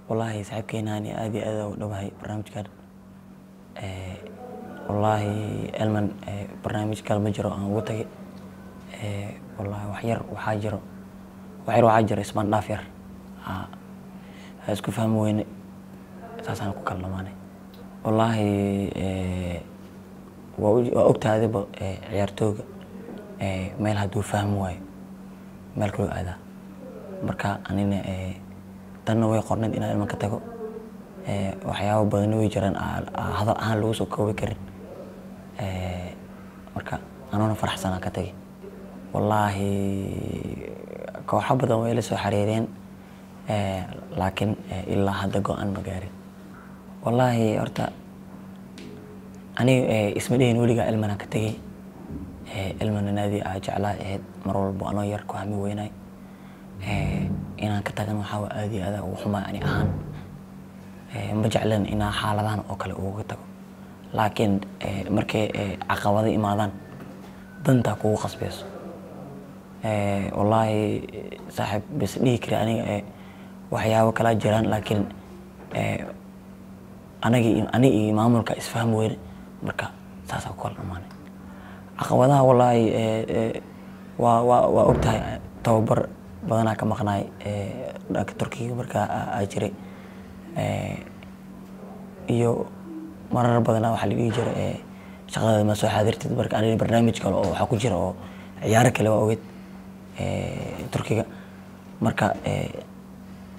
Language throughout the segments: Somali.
Wallaahi saaxiibkeenani aad iyo aad u dhowahay barnaamijkan. Wallaahi Elman barnaamij kale ma jiro aan ugu tagay. Wallaahi wax yar waxaa jiro, wax yar waxaa jiro ismaan dhaaf yar isku fahmi weyne, saasaan ku kala dhamaanay. Wallaahi waa ogtahay adiba, ciyaartooyga meel hadduu fahmi waayo meel kaloo aadaa. Marka anina tanna way qorneyd inaan Elman ka tago. Waxyaabo badanna way jiraan hadal ahaan lagu soo koobi karin. Marka anoona faraxsanaa ka tagay. Wallaahi kooxo badan way ila soo xiriireen, laakiin ilaa hadda go-aan ma gaarin. Wallaahi horta aniga isma dhihin weligaa Elmanaa ka tegay. Elmana naadi aa jeclaa ahayd mar walbo, anoo yar ku hami weynay inaan ka tagana. Waxaa waa aad iyo aad ugu xumaay ani ahaan. Ma jeclen inaan xaaladahan oo kale uga tago, laakiin markay caqabado imaadaan dantaa kugu qasbeyso. Wallaahi saaxiib bas dhihi kari aniga waxyaabo kalaa jiraan, laakiin anagi aniga iyo maamulka isfahmi weyne, marka saasaa ku kala dhamaanay. Caqabadaha wallaahi waa ogtahay, tababar badanaa ka maqnaay dhanka Turkiga markaa aa jiray, iyo marar badanaa waxaa la dhihi jiray shaqadaada ma soo xaadirtid. Marka aniga barnaamij kale oo waxaa ku jira oo ciyaaro kale waa ogeyd Turkiga, marka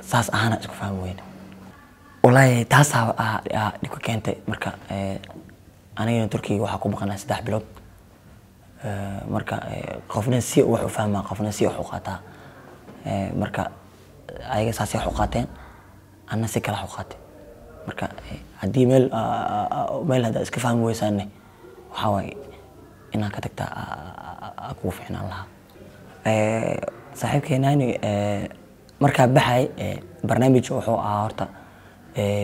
saas ahaana isku fahmi weyne. Wallaahi taasaa dhibka keentay. Marka anigana Turkiga waxaa ku maqnaa 3 bilood. Marka qofna si wax u fahmaa, qofna si wax u qaataa. Marka ayaga saasay wax u qaateen, anna si kale wax u qaatay. Marka haddii meel haddaa iska fahmi weysaanne, waxaa waaye inaan ka tagtaa kugu fiicnaan lahaa. Saaxiibkeenani markaa baxay barnaamij wuxuu ahaa horta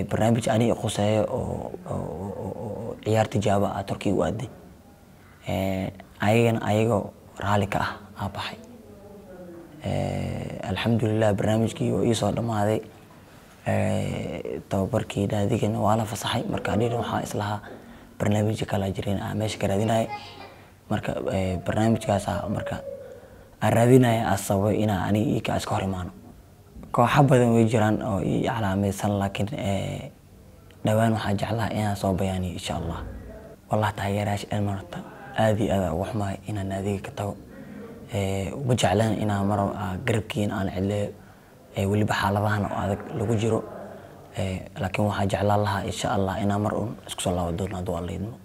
barnaamij aniga khuseeyo oo ciyaar tijaabo ah Turkiga u aaday. Ayagana ayagoo raalli ka ah aa baxay. Alxamdulilah barnaamijkii waa ii soo dhamaaday, tababarkii naadigana waa la fasaxay. Marka anigana waxaa islahaa barnaamijyo kalaa jireen aan meesha ka raadinaya. Marka barnaamijkaasaa marka aan raadinaya aa sababay inaa aniga ika iska hor imaano. Kooxo badan way jiraan oo ii calaamaysan, laakiin dhawaan waxaa jeclaha inaan soo bayaaniyo insha Allah. Wallahi taageerayaasha Elman horta aad iyo aad ugu xumahay inaan naadiga ka tago. Ma jeclaan inaan mar garabkiina aan cidleeyo, weliba xaaladahan oo adag lagu jiro, laakiin waxaa jeclaan lahaa insha Allah inaan mar un isku soo laaban doono hadduu Alla idmo.